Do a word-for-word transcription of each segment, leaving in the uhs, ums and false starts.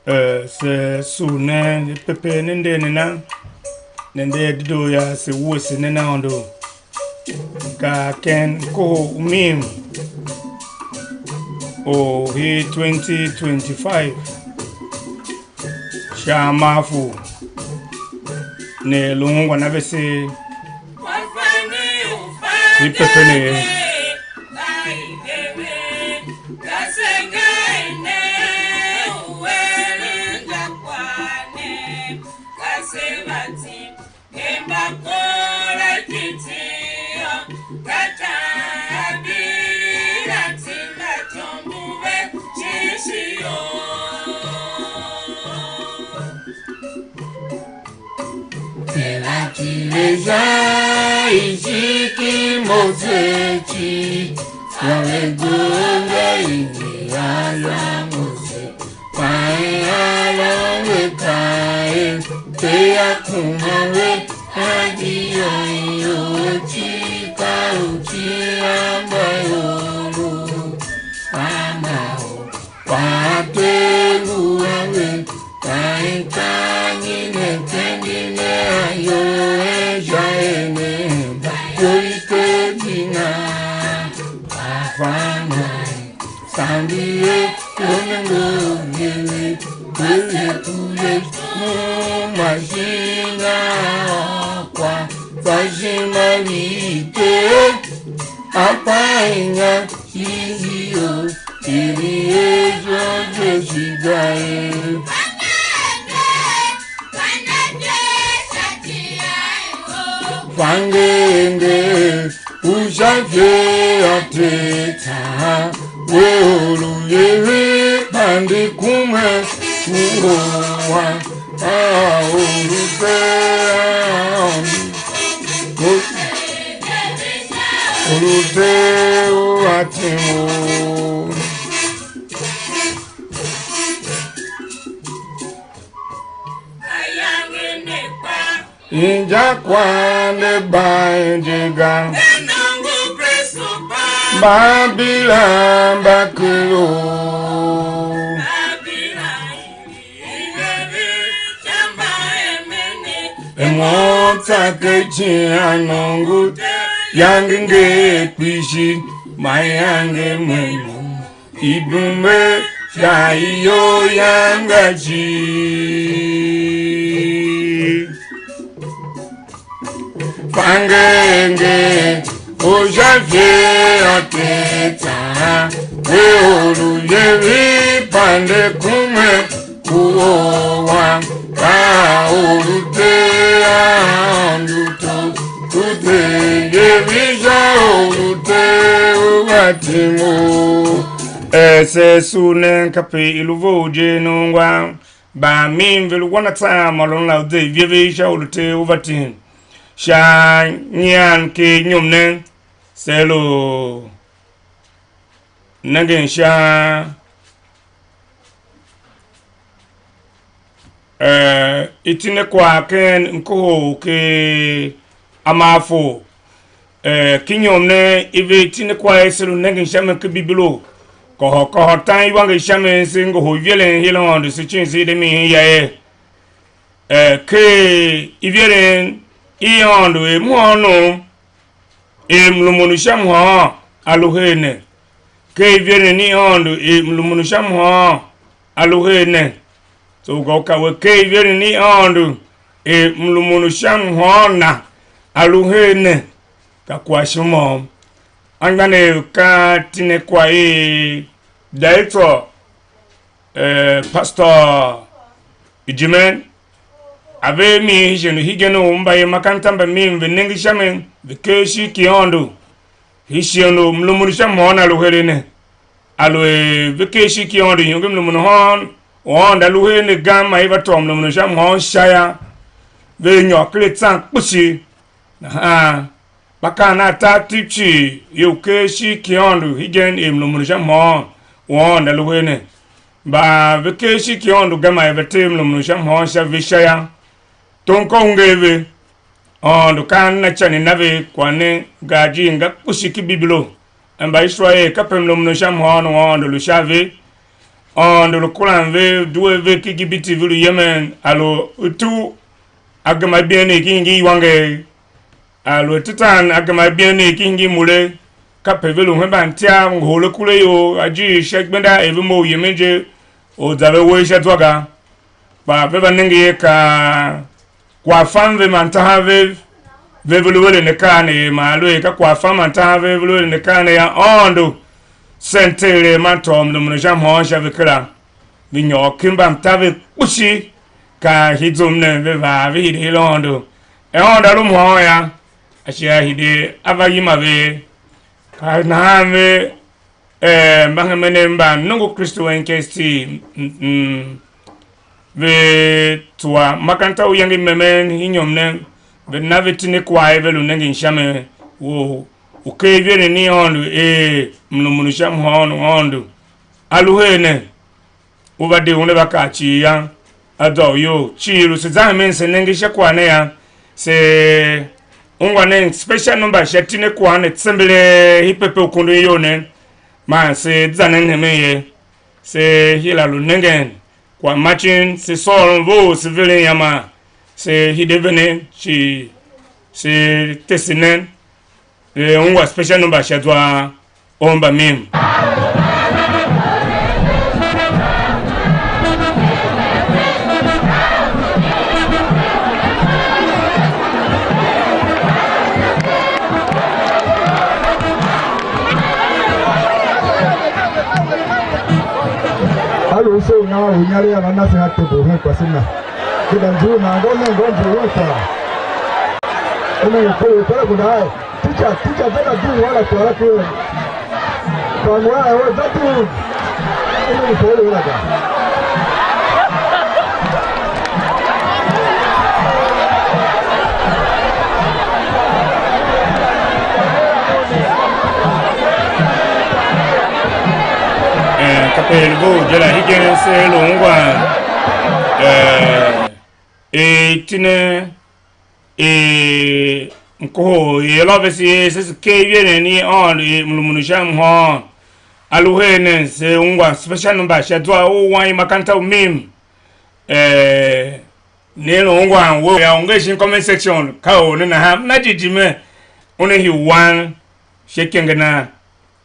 Eh, se sugh ne, pepe ne nder ne na, ne nder dedoo ya, se wuese ne na Aôndo. Ka ken mkohol u mim u hii twenty twenty-five, sha Marfu, ne lu ungwan a vese i pepe ne ye. Tera tile sha ishiki Mose cii, tsô ve gombe i ngi a ya Mose, kpahen Aron ve kaa er: Ter a kuma ve, a di ior cii ka u cian mbayev lu a ma u Kpa Ter ngu a ve, ka i kaa nyi ne kendi ne a ior sha er ne hemba ior i Ter icighan, a fa nahan, sambi er, ior ne ngu vihin, ve ye ku ye, muma shin a ôr kwagh, fa ishima i Ter, a fa inya. Ihi o, iri ezor je shiga e. Fangenge u sha je ate tsa, we u lu ye ve pande kume u wa. A u lu te a mi, u lu te u a tim u. Inja kwagh ne ban je ga. Babila mba kero. Emo tsa ke icighan nongo, iyange ngee kpishi, ma iyange memo, i bume sha iyol yang cii. Fangenge u sha je ate tsa, we u lu yevi pande kume u owa, ka u lu te Aôndo to, u te yevi sha u lu te u va tim u. Er se sugh nen kape i lu vough je ne ungwa, mba mim ve lu wan atsan môron la u ze iveve sha u lu te u va tim. Sha nyian ki inyom ne, se lu nengen sha, eh, itinekwagh ken mkohol ki Amarfo. Eh, ki inyom ne i ve itinekwagh i se lu nengen sha mi ki Bibilo, kôhôr kôhôr tan iwanger sha mi, se ngohol iveren hir Aôndo, se cin se de mi hen ya er, eh, ker iveren i Aôndo er mhôônom er mlumun u sha mhôôn a lu her ne. Ker iveren i Aôndo er mlumun u sha mhôôn a lu her ne. So u ka u ka we ker iveren i Aôndo er mlumun u sha mhôôn na a lu her ne, ka kwagh shi môm. Anmgbianev ka tine kwagh i director, eh, Pastor Ijimen, a ver mi shin u hegen u mbayev makanta mba mim ve nenge sha mi, ve ker ishigh ki Aôndo, hii shighe u mlumun u sha mhôôn a lu heregh ne. Aluer ve ker ishigh ki Aôndo, ior ngi mlumun u hôôn u Aôndo a lu heregh ne ga, man i va tôô mlumun u sha mhôôn sha yô, ve nyôr ker atsan kpishi. Nahan mba kaan a tar tip cii, ior ker ishigh ki Aôndo hegen er mlumun u sha mhôôn u Aôndo a lu heregh ne. Mba ve ker ishigh ki Aôndo ga, man i va tee mlumun u sha mhôôn sha ve sha yô, tom ka u nger ve. Aôndo ka a na ican i na ve kwagh ne, gar jir nga kpishi ki Bibilo. Mbaiserael, kape mlumun u sha mhôôn u Aôndo lu sha ve, Aôndo lu kuran ve, due ve ken Igipiti, ve lu yemen, a lu utu, a gema a byen ne ken hingir iwanger, a lu atetan, a gema a byen ne ken hingir mure, kape ve lu hemban ityav, ngohol akuraior, a jighjigh sha gbenda er ve mough yemen je, u za ve uwegh sha zwa ga. Kpa ve va nenge ye, ka kwaghfan ve man tahav vev ve, ve lu eren akaa ne ye, man aluer ka kwaghfan man tahav vev ve lu eren akaa ne yô, Aôndo sen tee er man tôô mlumun u sha mhôôn sha ve kera. Ve nyôr ken mbamtaver kpishi, ka hii zum ne ve va ve hide hir Aôndo. Er Aôndo a lu mhôôn yô, a shi a hide a va yima ve. Ka nahan ve, eh, mbahemenev mba nongo Kristu N K S T, mm, mm, ve tsuwa makaranta u iyange i memen inyom ne, ve na ve tine kwagh er ve lu nengen sha mi u, u ker iveren i Aôndo er mlumun u sha mhôôn u Aôndo a lu her ne. U va de una va kar cii yô, a za u iyol cii lu se za hemen se nenge sha kwagh ne yô, se ungwa nen special number sha tine kwagh ne tsembelee i pepe u kundun iyol ne, man se za nen hemen ye, se hira lu nengen kwagh macin, se sôron vough se veren yô, man se hide venen cii, se tese nen. Eh, ungwa special number sha zwa u mbamim. A lu se u nan u inyaregh a na nase a tebo hen kwase na. Kida nzughul nan ngô nen ngô nzughul kwagh. U ne ngu kure, u kure guda ai. Teacher, teacher, za ka dugh wala kwagh la ker. Kwagh ngu a er we, za dugh. U ne ngu kure wala ga. Eh, kape i lu vough je la, hegen se lu ungwan, eh, iti ne, i mkohol i Elvis, i se, se ker iveren i Aôndo i mlumun u sha mhôôn. A lu her nen, se ungwa special number sha zwa u wan i makaranta u mim. Eh, ne lu ungwan we ya, u nger shin comment section, ka or ne nahan, na jijime, una hii wan sha ikenge na.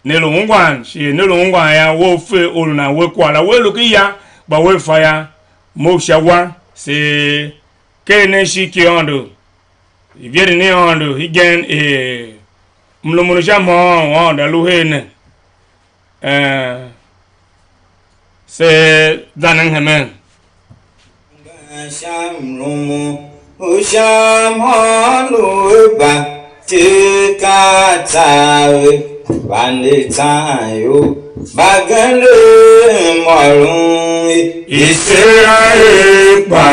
Ne lu ungwan, shi ne lu ungwan yô, we u fe u lu nan we kwagh la, we lu ken ya, kpa we fa yô, mough sha wa, se ker nen ishigh ki Aôndo, iveren i Aôndo igen er mlumun u sha mhôôn u Aôndo a lu her ne. Eh, se za nen hemen. Sha mrumun u sha mhôôn u a gba, Ter ka a tsa ve, vande tsan ior, mbagenev ôron i Iserael kpa,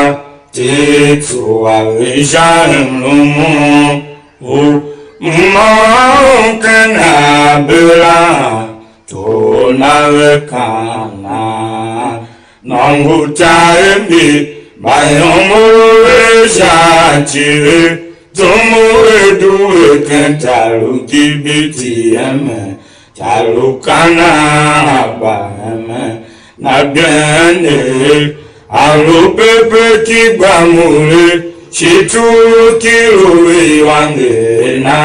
Ter tsuwa ve sha mrumun u mhôôn ken Aberaham, tor na ve Kanaan. Nôngo taver mbi mba yômor ve sha ci ve, zum u ve due ken tar u Igipiti yemen, tar u Kanaan gba hemen, na gbenev, a lu pepe ki gba mure, shi tugh ki lu ve iwanger na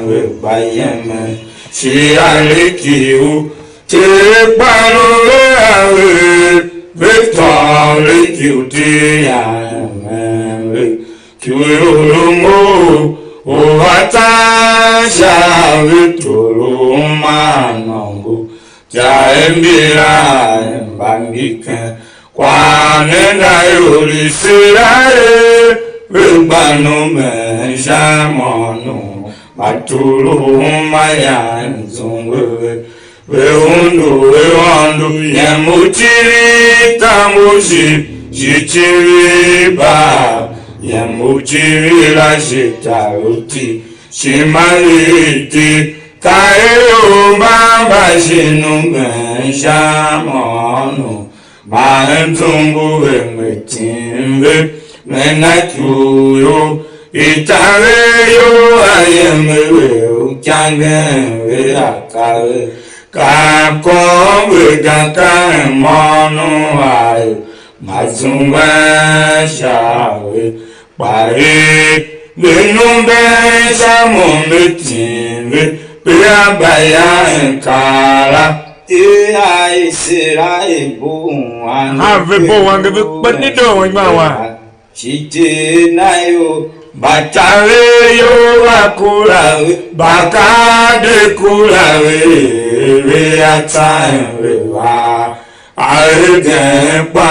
ve gba yemen, shi a li ki u Ter kpa lu ve a ve, ve tôô ve ki u Ter yô, hemen ve ki u ior u mough u a tan sha ve, torough u ma nôngo, za er mbila er mba mbi ken kwagh ne na ior i Iserael, ve gba numen sha mhôôn u mba torough u mayan zungwe ve. Ve undu ve Aôndo yem u civir tambushi, shi civir Baal, yem u civir la shi tar u iti, shi ma ve iti, ka ior mban mba shi numen sha mhôôn u mba hen zungwe ve, me tim ve, me na ityou you, i taver you a yem ve u ikangen ve a ka ve. Ka kôngo ve ga ka mhôônom a er ma zungwen sha a ve, kpa er ve numben sha mo, me tim ve, pe a mbayaen kar la. Er a Iserael bo u angev, ha ve bo u angev ve kpa dedoo u anmgbian wam. Shi Ter na ior, mbataver ior va kura ve, mbakaav de kura ve, ve a tsan ve va. A hegen kpa,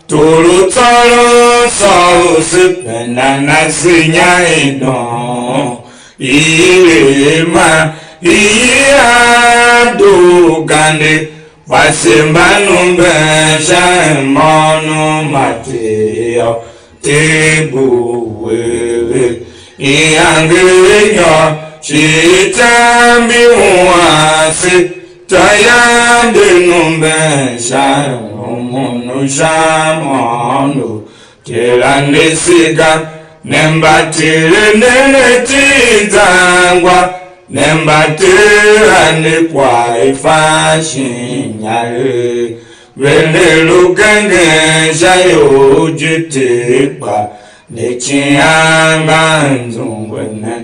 tor u tsôron sôr u se penda na se nya i doo, i er ma i a doo gande, kpa se mba numben sha mhôônom ma Ter yô. Ter mbu u er ve iyange ve nyôr, shi i tambi u ase, tayan de numben sha rumun u sha mhôônom. Ter ande se ga, ne mba Ter ne ne iti zangwa, ne mba Ter ande kwagh i fan shin inyaregh. Ve ne lu gengen sha ior je Ter kpa ne cian anmgbian zungwe ne,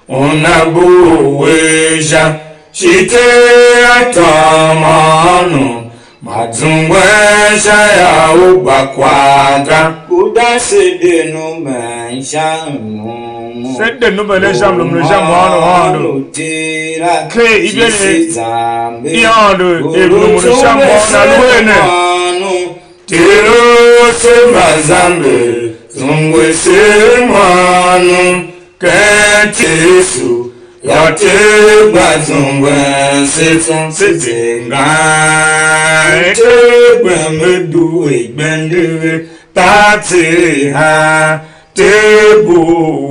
una bugh uwegh sha, shi Ter a tôô mhôônom ma zungwen sha ya u gba kwagh ga. Guda se de numben sha mhôônom. Se de numben ne sha mlumun u sha mhôônom Aôndo. Ker iveren i Aôndo er mlumun u sha mhôônom a lu her ne. Ter u se mba zamber, zungwe se mhôônom ken Ter Yesu, yô, Ter gba zungwen se tsô se zendan. Ter gbe me due gbende ve, tar Ter ha, Ter bu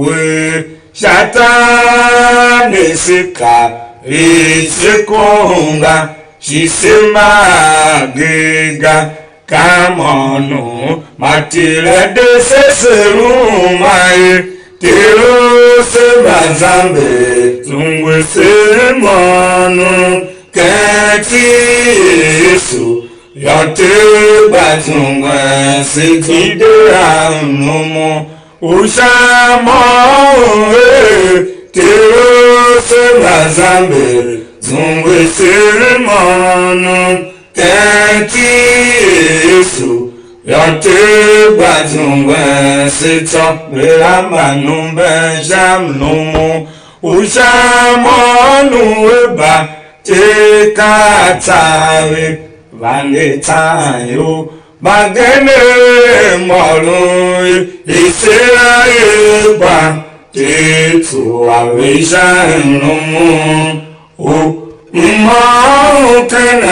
we, Satan ne se kar, er se kohol ga, shi se mba agee ga. Ka mhôônom ma Ter a de se, se lu uma ye. Ter u se mba zamber, zungwe se mhôônom ken iti i Yesu, yô, Ter gba zungwen se zende a mlumun u sha mhôônom er Ter u se mba zamber, zungwe se mhôônom ken iti i Yesu, yô, Ter gba zungwen se tsô. Ve la mba numben sha mlumun u sha mhôônom ve mba Ter ka a tsa ve, va nge tsan ior, mbagenev mba ôron Iserael gba, Ter tsua ve sha mlumun u mhôônom ken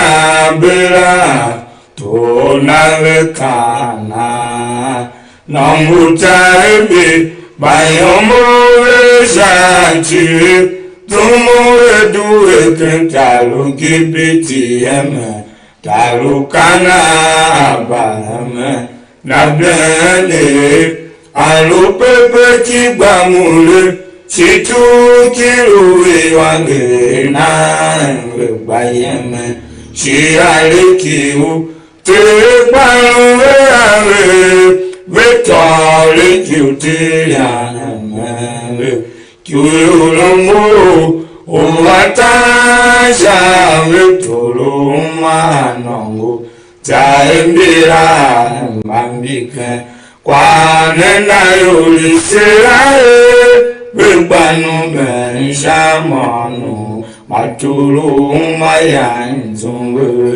Aberaam, tor na ve kaa nan, nôngo taver mbi mba yômbor ve sha ci ve, zum u ve due ken tar u Igipiti yemen, tar u Kanaan a Abaraham, na been er a lu pepe ki gba mure, shi tugh ki lu ve iwanger nan ve gba yemen, shi a le ki u Ter gba lu ve a ve, ve tôô le ki u Ter yan hemen ve. Ki u ior mbu u a tan sha a ve, tor u uma a nôngo, za er mbila mba mbi ken kwagh ne na ior i Iserael, ve gba numben sha mhôônom ma tor u uma yan zungwe ve.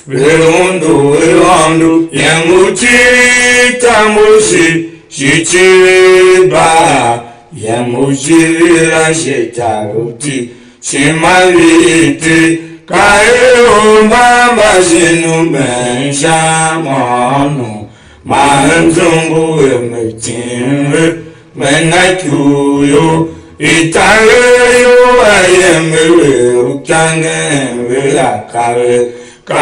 Ve undu ve Aôndo, yem u civir tambo shi, shi civir Baal, yem u civir ashe tar u iti, shi ma vi iti, ka er u mba mba shin u been sha mhôônom, man zungwe ve, me tim ve, me na ikurior, i taver ior a yem ve, u kangen ve a kaver, ka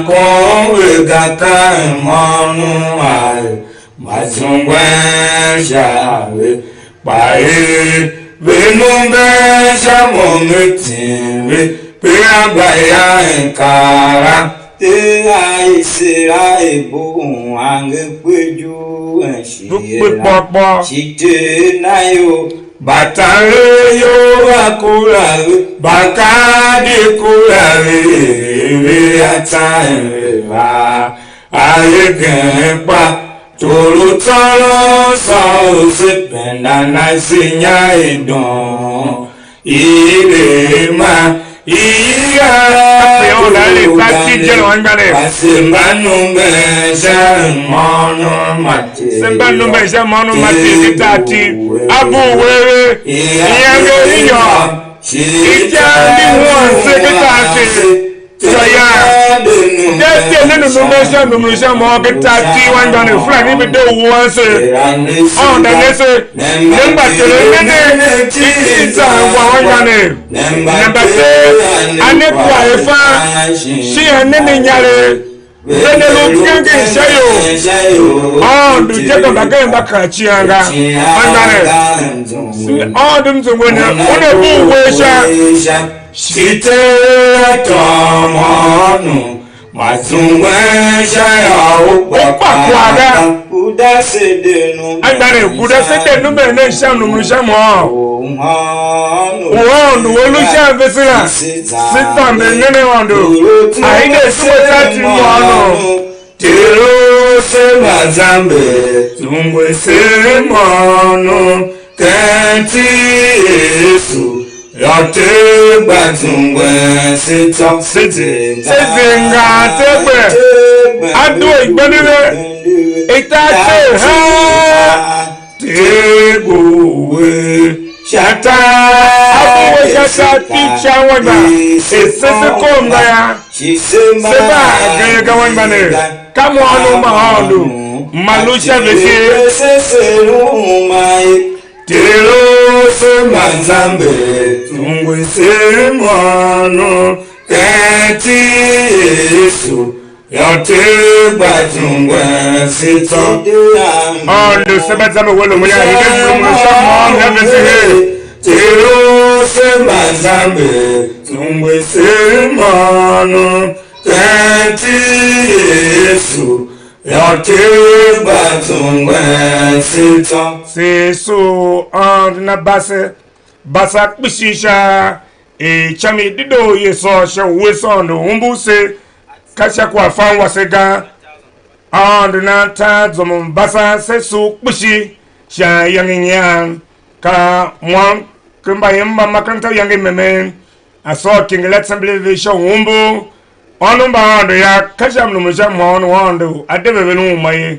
kon ve ga, ka mhôônom a er ma zungwen sha a ve, kpa er ve numben sha mo, me tim ve, Kpela gba ya en kara, te a Iserael bu u ange kpe ju en shi Lu kpe kpôr kpôr. Shi te na yo, batareyo va kura ve, bakadi kura ve, ve atsan ve va. Aegeen kpa, tor u tsôron sôr u se penda na se nya i doo. I de ma, i ya Kape yô, u da le ka ti je lu anmgbianev. Kpa se mba numben sha mhôônom ma Ter. Se mba numben sha mhôônom ma Ter ken tar Tiv. A bugh uwegh ve, iyange i nyôr, ikav mbi wuan se ken tar Tiv. Tsô yô, de de ne numben sha mrumun sha mhôôn ken tar Tiv anmgbianev, Fulani ve de u wuan se. Aôndo ne se, ne mba teren ne ne, i i zan wa anmgbianev. Ne mba te a ne kwagh a fa, shin a ne ne inyaregh, ve ne lu kengen sha ior. Aôndo je ka mbagenev mba kar cian ga. Anmgbianev, Aôndo m zungwe ne, una bugh uwegh sha. Shi Ter a tôô mhôônom, ma zungwen sha yô, u kpa kwagh ga. Anmgbianev, guda se de numbe nen sha mrumun sha mhôôn. U Aôndo u a lu sha vese la, se zamber nen Aôndo, a hide zungwe sha ci mhôônom. Ter u se mba zamber, zungwe se mhôônom, ken iti i Yesu, yô, Ter gba zungwen se tsô. Se zenga tegbe, a due igbende ve, i tar tser haa. Ter ngu we sha tar, a ngu we sha tar Tiv sha wanda, er se se kom ga yô, se mba agee ga wanda ne, ka mhôônom ma Aôndo ma lu sha vese. Ter u se mba zamber, zungwe se mhôônom, ken iti i Yesu, yô, Ter gba zungwen se tsô. Aôndo, se mba zamber we lu mo ya, hide mrumun sha mhôôn na vese her. Ter u se mba zamber, zungwe se mhôônom, ken iti i Yesu, yô, Ter gba zungwen se tsô. Se sugh Aôndo na base, basa kpishi sha icam i dedoo ye sôr sha uwese Aôndo umbur se, ka sha kwaghfan wase ga. Aôndo nan tar zomon basan se sugh kpishi sha ayange nyian. Ka môm ken mbayev mba makeranta yange memen, a sôr ikengele Assembly ve sha u umbur ônov mba Aôndo yô, ka sha mrumun sha mhôôn u Aôndo a de ve ven uma ye.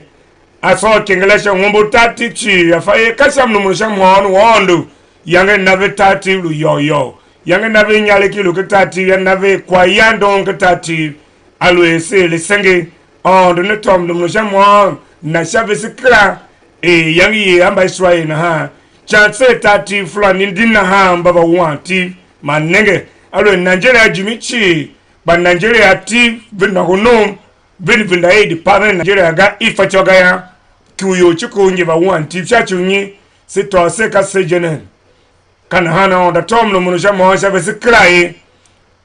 A sôr ikengele sha u umbur tar Tiv cii, a fa er ka sha mrumun sha mhôôn u Aôndo yange na ve tar Tiv lu yôgh yôgh, yange na ve inyaregh ki lu ken tar Tiv, ya na ve kwaghyan doo ken tar Tiv. Aluer se er asenge, Aôndo ne tôô mrumun sha mhôôn na sha vese kera, er iyange i er a Mbaiserael nahan. Can tser tar Tiv Fulani ndi nahan mba va wuan Tiv, man nenge, aluer Nigeria jime cii, kpa Nigeria Tiv ve nôngo nom, ve venda er i paven Nigeria ga, i fatyô ga yô, ki u ior ciku ngi va wuan Tiv sha ci u nyi? Se tôô se ka se je ne. Ka nahan Aôndo a tôô mrumun u sha mhôôn sha vese kera ye.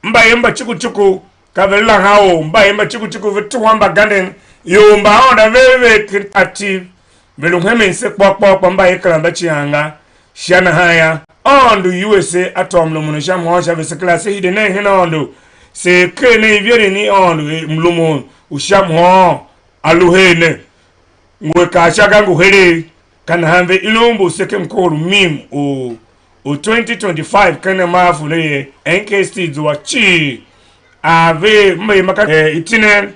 Mbayev mba cuku cuku, ka ve lahan or, mbayev mba cuku cuku ve tuhwa mbaganden, ior mba Aôndo a ver ve ken tar Tiv, ve lu hemen se kpôr kpôr, kpa mbayev kera mba cian ga. Sha nahan yô, Aôndo u se a tôô mrumun u sha mhôôn sha vese kera, se hide nen hen Aôndo, se ker nen iveren i Aôndo er mrumun u sha mhôôn a lu her ne. Ngu a kar sha ga, ngu heregh. Ka nahan ve iron mbu se ken mkohol u mim u, u twenty twenty-five ken amaafu ne ye, N K S T zua cii, a ver mbayev mba ka, eh, itinen,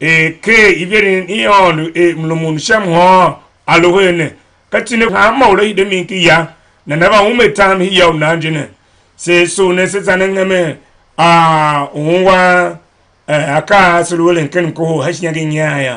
eh, ker iveren i Aôndo er mrumun sha mhôôn a lu her ne. Ka tine hanma u la hide mi ki ya, nana va ume tam hia u nan je ne. Se sugh ne, se za ne ngemen a u ungwan Eh, akaa a se lu eren ken mkohol sha iyange i nyian yô.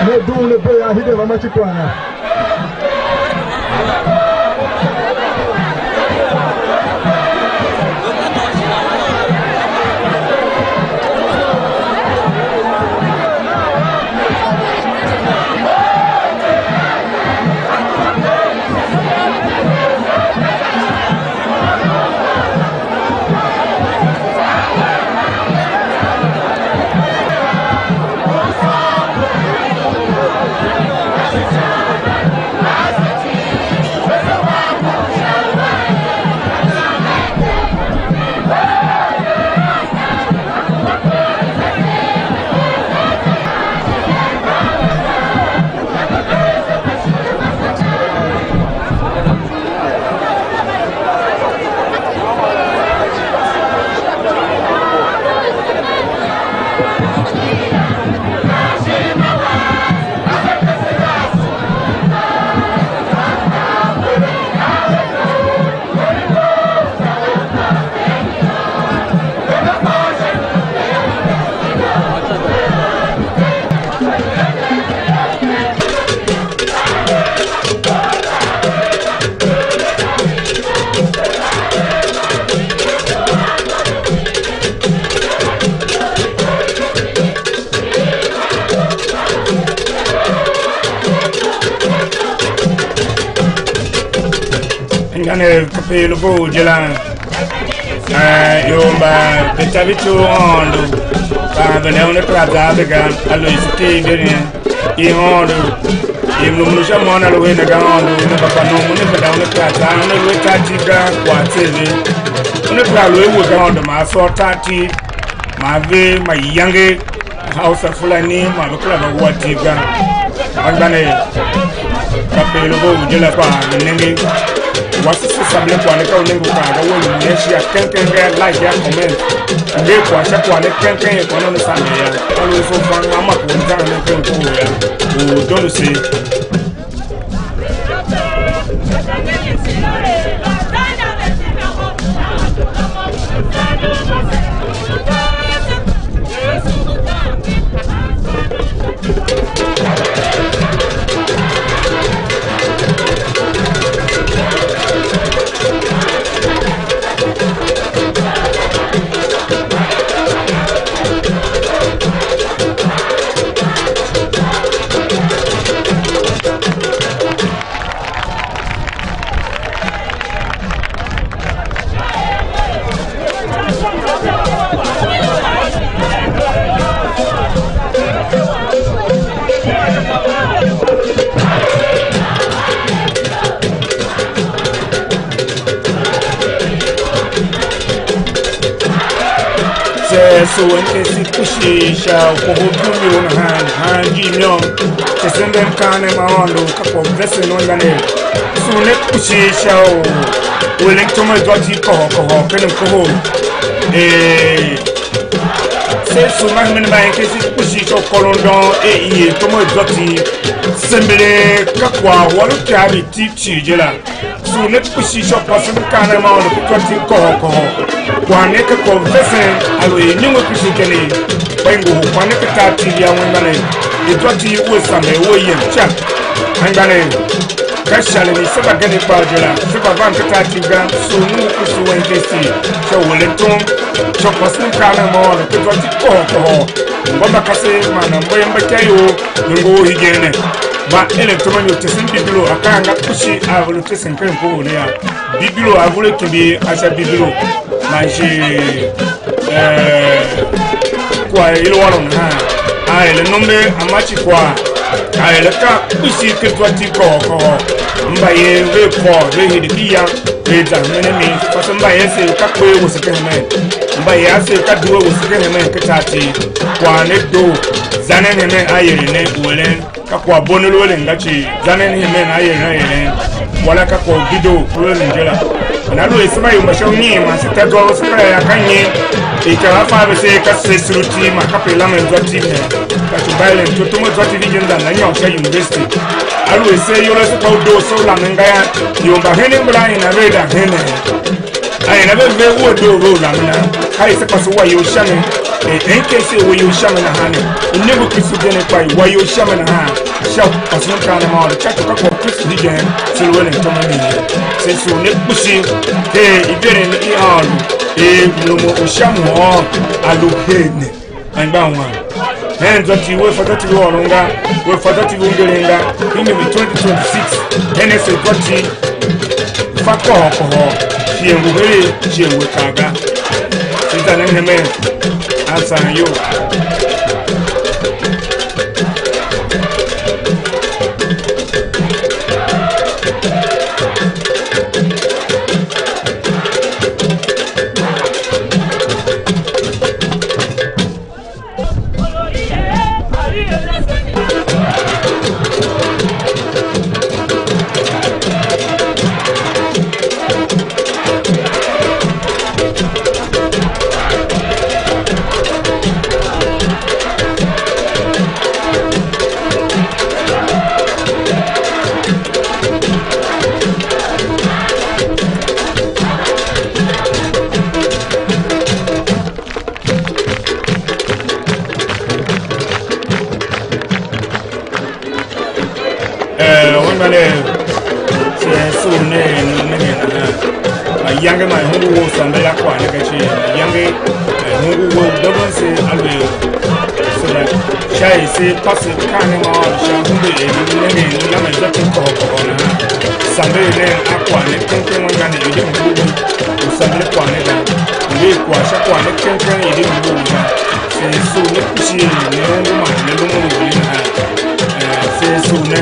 Me dugh ne bee a hide va ma ci kwagh na. Anmgbianev, kape i lu vough je la, eh, ior mba ve ta ve ityough Aôndo, kpa ve ne una kera za a ve ga, a lu i se ker iveren i Aôndo, i mlumun u sha môm a lu her ne ga Aôndo, una mba panom, una mba da una kera za, una lu a tar Tiv ga, kwagh tser ve, una kera lu a we ga Aôndo, ma a sôr tar Tiv, ma a ver mayange, Hausa Fulani ma ve kera va wua Tiv ga. Anmgbianev, kape i lu vough je la kpaa, ve nenge. Wase se samber kwagh ne, ka u nenge u kaa ga, we lu ne shia keng keng ga, like ya, comment. Nger kwagh sha kwagh ne keng keng, kwagh ne u ne samber ya. Aluer se u fan ma, ma ku u zan ne ken ku ya. U dondo se. Se sugh M K C kpishi sha u kohol bugh u nahan, nahan ijir môm. Se sende mkaanem ma Aôndo, ka kwagh u vesen u anmgbianev. Sugh ne kpishi sha u, u eren tom a zwa Tiv kôhôr kôhôr ken mkohol. Ee, se sugh mba hemben mba M K C kpishi sha u kôron doo er i er tom a zwa Tiv. Sembere ka kwagh u a lu ikav i Tiv cii je la. Sugh ne kpishi sha u pasen mkaanem ma Aôndo, ku zwa Tiv kôhôr kôhôr. Kwagh ne ka kwagh u vesen, aluer i nyom kpishi ken i, kpa i ngohol kwagh ne ka tar Tiv ya wen ga ne, i zwa Tiv u a samber u a yem ica. Anmgbianev, ka ishalen i se mbagenev kpaa je la, se mba van ken tar Tiv ga, sugh nongo ku sugh M K C sha u eren tom, sha u pasen mkaanem ma Aôndo, ku zwa Tiv kôhôr kôhôr. Ngô mbakasev man mbayev mba ityô ior, ve ngohol hegen ne. Mba eren tom a nyi u tesen Bibilo, akaa nga kpishi a ve lu tesen ken mkohol ne yô. Bibilo a vule kimbi a sha Bibilo, man shi, eh, kwagh i lu ôron nahan. A er anombe, a ma ci kwagh, a er akaa kpishi ken zwa Tiv kôhôr kôhôr. Mbayev ve kôr, ve hide ki ya, ve za hemen a mi. Kpa se mbayev asev ka kper wese ken hemen. Mbayev asev ka due wese ken hemen ken tar Tiv. Kwagh ne doo, za nen hemen a eren ne u eren. Ka kwaghbo ne lu eren ga cii, za nen hemen a eren a eren. Wala ka kwagh u dedoo u eren je la. Man aluer se mba ior mba sha unyiin man se ta zwa u se pera yô, ka nyi? Ikyav a fa ve se er ka se sule Tiv man kape i lamen zwa Tiv ne. Ka shi mba eren tom a zwa Tiv je zan la nyôr sha university. Aluer se iyol ase kpa u doo se u lamen ga yô, ior mba henen mbala i na ve da henen. A er a ve ver uwegh doo ve u lamen a, ka er se pase wa iyol sha mi, er M K C wa iyol sha mi nahan ne, u nenge u Kristu je ne kpa i wa iyol sha mi nahan, sha u pasen mkaanem ma Aôndo, sha ci u ka kwagh u Kristu hegen, se lu eren tom a mi ye. Se sugh ne kpishi, er iveren i Aôndo, er mrumun u sha mhôôn a lu her ne. Anmgbian wam, hen zwa Tiv, we fa zwa Tiv u ôron ga, we fa zwa Tiv u ngeren ga, hingir mi twenty twenty-six, hen ase zwa Tiv, fa kôhôr kôhôr, shighe ngu heregh, shighe ngu akaa ga. Se za nen hemen, a saan iyol. Se sugh ne er ne nenge nahan. Mayange man ihungu wou samber a kwagh ne ga cii. Mayange man ihungu wou dogon se a lu er se la sha er se pase kaan ne ma ôr sha ihungu er ne nenge ne la ma zwa ken kôhô kôhô nahan. Samber nen a kwagh ne ken ken anmgbian ne, ior di mbu u u samber kwagh ne ga. Mbe kwagh sha kwagh ne ken ken ior di mbu u ga. Se sugh ne kpishi er ne ongo man ne lu mo u ne nahan. Eh, se sugh ne.